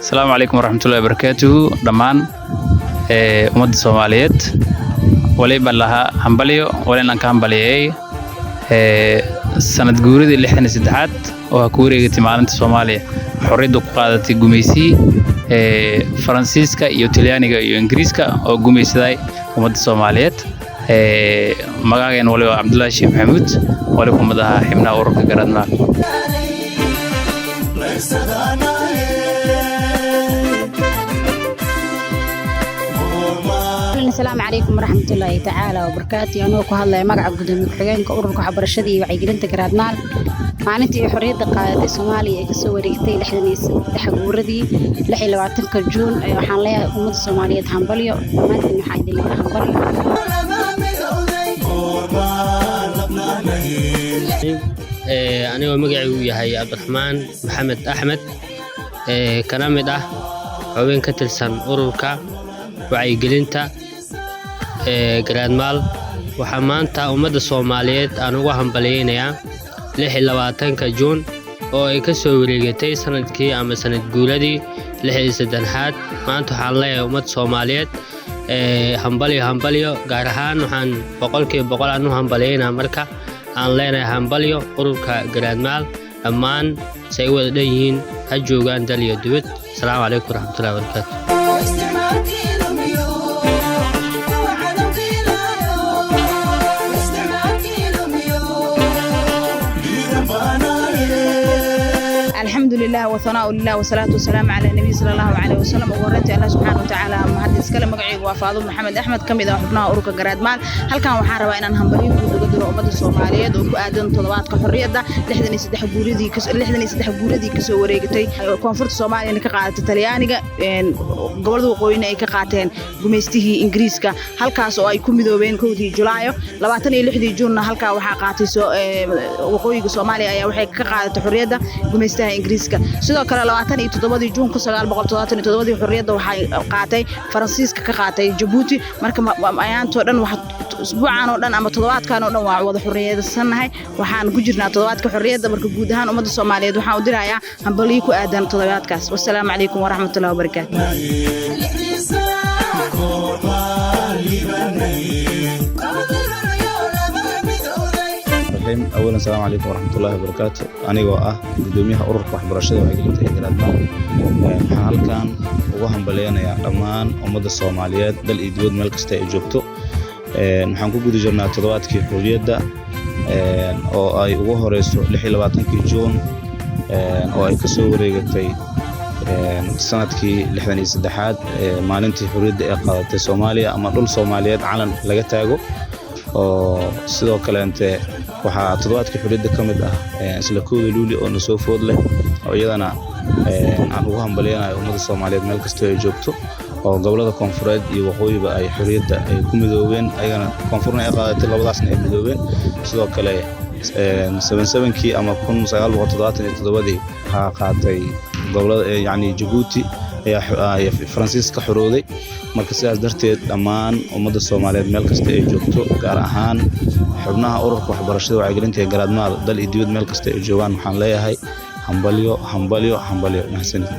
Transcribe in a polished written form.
Asalaamu calaykum waraxmatullahi wabarakaatuhu. Dhammaan ummadda Soomaaliyeed waliba lahaa hambalyo. Walinaan ka hambalyeeyey sanad guuridii 63aad oo ha ku wareegatay maalinta Soomaaliya xorriyadda ku qaadatay gumaysihii Faransiiska iyo Talyaaniga iyo Ingiriiska oo gumaysaday ummadda Soomaaliyeed. Magaceen waliba Cabdullaahi Sheekh Maxamuud, wali kumid ahaa xibnaha ururka Garaadmaal. Asalaamu calaykum waraxmatullaahi tacaala wabarakaatu. Anigoo ku hadlaya magaca gudoomiye ku-xigeenka ururka waxbarashada iyo wacyigelinta Garaadmaal, maalintii ay xorriyadda qaadatay Soomaaliya ee kasoo wareegtay 63 guuradii, 26-ka Juun, waxaan leeyahay ummadda Soomaaliyeed hambalyo. Dhammaantiin waxaan idin leeyahay hambalyo. Anigoo magacaygu yahay Cabdiraxmaan Maxamed Axmed, kana mid ah xubin ka tirsan ururka wacyigelinta Garaadmaal, waxaa maanta ummadda Soomaaliyeed aan uga hambalyeynayaa 26-ka Juun oo ay ka soo wareegatay sanadkii ama sanad guuradii 63aad. Maanta waxaan leeyahay ummadda Soomaaliyeed hambalyo, hambalyo. Gaar ahaan waxaan 100% aan u hambalyeynaa, marka aan leenahay hambalyo ururka Garaadmaal dhammaan say u wada dhan yihiin, ha joogaan dal iyo dibad. Asalaamu calaykum waraxmatullahi wabarakaatu. Alxamdu lilah wahanaau lilah wasalaatu wasalaamu calaa nabiy sala allahu caleyh wasalam. Ugu horreyntii, Allah subxaana watacaala mahad iskale. Magacaygu waa Faadum Maxamed Axmed, ka mid ah xubnaha ururka Garaadmaal. Halkan waxaan rabaa inaan hambalyo guud uga diro ummadda Soomaaliyeed oo ku aadan toddobaadka xorriyadda, 63 guuradii, 63 guuradii kasoo wareegatay koonfurta Soomaaliyana ka qaadatay Talyaaniga, gobolada waqooyina ay ka qaateen gumaystihii Ingiriiska, halkaas oo ay ku midoobeen 1dii Julaayo. 26dii Juunna halkaa waxaa qaatay waqooyiga Soomaaliya ayaa waxay ka qaadatay xorriyadda gumaystaha Ingiriiska. Sidoo kale 27dii Juun 1977dii xorriyadda waxay qaatay Faransiiska ka qaatay Jabuuti. Marka ayaantoo dhan, usbuucan oo dhan ama toddobaadkan oo dhan waa wada xorriyadsannahay. Waxaan ku jirnaa toddobaadka xorriyadda. Marka guud ahaan ummadda Soomaaliyeed waxaan u dirayaa hambalyo ku aadan toddobaadkaas. Wassalaamu calaykum waraxmatullahi wabarakaatu. Awalan, asalaamu calaykum waraxmatullaahi wabarakaatu. Anigoo ah gudoomiyaha ururka waxbarashada wacyigelinta ee Garaadmaal, waxaan halkan ugu hambalyeynayaa dhammaan ummadda Soomaaliyeed dal iyo dibad meel kasta ay joogto. Waxaan ku guda jirnaa toddobaadkii xorriyadda oo ay ugu horeyso 26-kii Juun oo ay kasoo wareegatay sanadkii 63aad, maalintii xorriyadda ee qaadatay Soomaaliya ama dhul Soomaaliyeed calan laga taago. Oo sidoo kaleente waxaa toddobaadkii xorriyadda ka mid ah isla 1da Luuli oo nasoo food leh, oo iyadana aan ugu hambalyeynayo ummadda Soomaaliyeed meel kastoo ay joogto, oo gobolada koonfureed iyo waqooyiba ay xorriyadda ay ku midoobeen, ayagana koonfurna ay qaadatay, labadaasna ay midoobeen. Sidoo kale 77-kii ama 1977-dii waxaa qaatay gobolada, yacni Jabuuti ayaa Faransiis ka xorooday. Marka sidaas darteed dhammaan ummadda Soomaaliyeed meel kasta ay joogto, gaar ahaan xubnaha ururka waxbarashada wacyigelinta ee Garaadmaal dal iyo dibad meel kasta ay joogaan, waxaan leeyahay hambalyo, hambalyo, hambalyo. Mahadsanid.